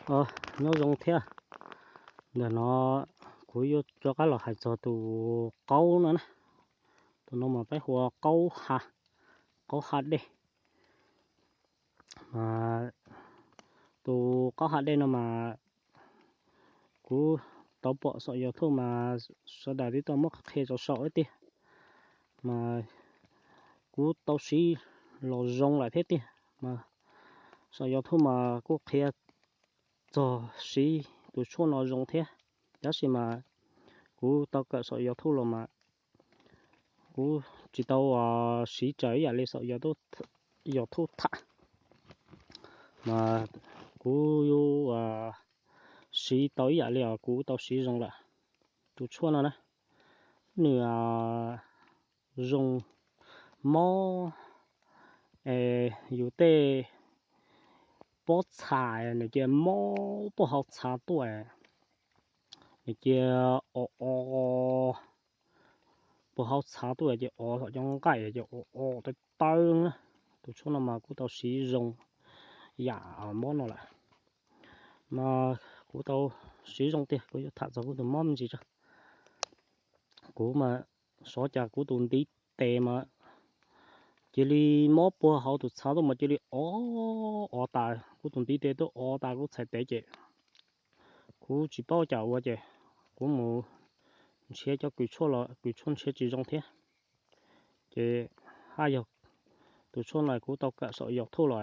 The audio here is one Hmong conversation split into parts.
Nyob zoo thiab. Ntawm no kuv yuav rov qab los hais txog tus qaub no na. Tus no mas peb hu ua qaub ha, qaub ha dej. Tus qaub ha dej no mas kuv tau pom saum YouTube mas sawv daws twb tau muab qhia tau saum ib tiag, mas kuv tau siv los zoo lawm thiab tiag. Mas saum YouTube mas kuj qhia txog siv tus tshuaj no zoo thiab, tab sis mas kuv tau kawm saum YouTube los mas kuv tsis tau siv raws ib yam li saum YouTube tham, mas kuv yuav siv tau ib yam li os kuv tau siv zoo lawm. Tus tshuaj no na, nws zoo mob yus tej pob txha, nws cia mob puag hauv txha tuaj, nws cia o o puag hauv txha tuaj ces o tom cov nqaij ces o o tawv tawv na. Tus tshuaj no mas kuv tau siv zoo yam mob no lawm, mas kuv tau siv zoo tiag. Kuv yuav tham txog kuv tus mob me ntsis tso. Kuv mas xyov cas kuv tus ntiv tes mas cia li mob puag hauv tus txha tuaj mas cia li o o tas, kuv tus ntiv tes tuaj o tas kuv txhais tes ces kuv tsis paub cas ua ces kuv mus nrhiav cov kws tshuaj los kws tshuaj nrhiav tsis zoo thiab. Ces haj yog tus tshuaj no kuv tau kawm saum YouTube los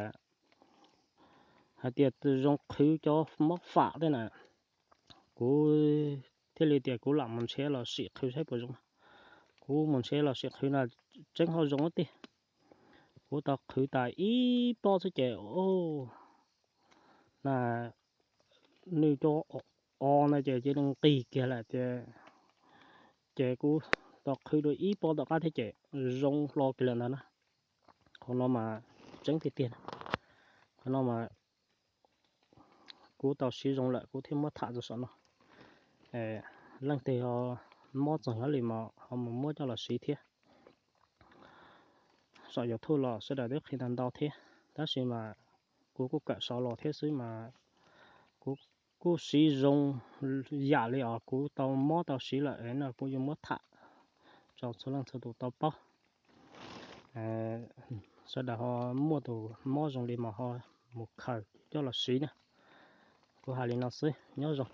hais tias zoo qhwv cov mob fam tej na. Kuv thiaj li tias kuv lam mus nrhiav los sim qhwv saib puas zoo. Kuv mus nrhiav los sim qhwv no tseeb ho zoo tiag. Kuv tau qhwv tas ib pob xwb ces na, nws cov o no ces cia li nqis kiag lawm tias, ces kuv tau qhwv dua ib pob tom qab thiab ces zoo hlo kiag lawm ntag na. Qhov no mas tseeb tiag tiag. Qhov no mas kuv tau siv zoo lawm kuv thiaj muab tham txog saum no. Leej twg ho mob txog nyob li mas ho mus muab coj los siv thiab. Saum YouTube los sawv daws twb qhia ntau ntau thiab, tab sis mas kuv kuj kawm saud los thiab xwb mas kuv kuj siv zoo yam li os kuv tau mob tau siv lawm no kuv yuav muab tham rau txhua leej txhua tus tau paub. Sawv daws ho muaj tus mob zoo li mas ho mus khaws coj los siv na. Kuv hais li no xwb, nyob zoo.